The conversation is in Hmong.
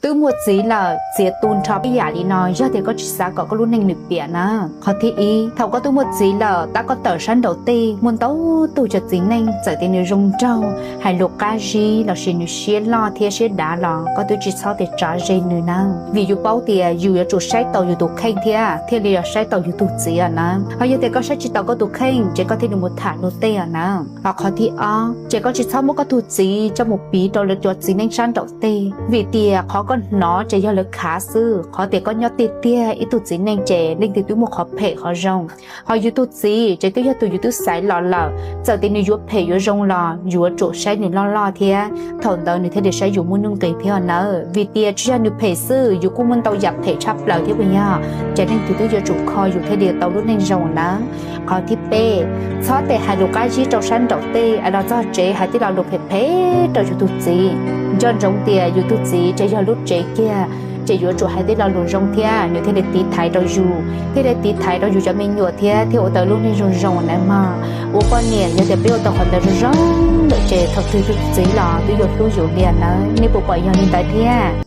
Twb muaj txiv lawm, txiav tu nrho ib yam li no yog tias koj tsis xav kom koj lub neej nws piam na. Qhov thib ib, thaum koj twb muaj txiv lawm, tab koj tawm sab nraum tej muaj ntau tug cov txiv neej txawm tias nws zoo nraug, hais lus qab zib lossis nws siab loj thiab siab dav los koj twb tsis txhob tias tso ze nws na. Vim yus paub tias yus yuav tsum saib taus yus tus kheej thiab thiaj li yuav saib taus yus tus txiv os na. Ho yog tias koj saib tsis taus koj tus kheej ces koj thiaj li mus tham luag tej os na. Ho qhov thib ob, ces koj tsis txhob muab koj tus txiv coj mus piv rau lawv cov txiv neej sab nraum tej, vim tias qhov koj hnov ces yog lawv khav xwb. Qhov tias koj nyob tiag tiag ib tug txiv neej ces leej twg twb muaj qhov phem qhov zoo. Ho yus tus txiv ces twb yog tus yus twb xaiv los lawm, txawm tias nws yuav phem yuav zoo los yus yuav tsum saib nws loj loj thiab, thaum ntawd nws thiaj li saib yus muaj nuj nqis thiab nawb. Vim tias tsis yog nws phem xwb, yus kuj muaj ntau yam phem tshaj plaws thiab puas yog? Ces leej twg twb yuav tsum kho yus thiaj li tau lub neej zoo nawb. Qhov thib peb, txhob tes hais lus qab zib rau sab nraum tej es los txog tsev hais tej lo lus phem phem rau yus tus txiv. Nco ntsoov tias yus tus txiv ces yog lub tsev kiag, ces yuav tsum hais tej lo lus zoo thiab nws thiaj li tiv thaiv rau yus, thiaj li tiv thaiv rau yus cov me nyuam thiab thiaj ua tau lub neej zoo zoo nawb mog. Ua poj niam yog tias peb ua tau qhov ntawd zoo zoo lawm ces thaum twg tus txiv los twb yuav hlub yus li nawb. Nej puas pom yog li ntawd thiab?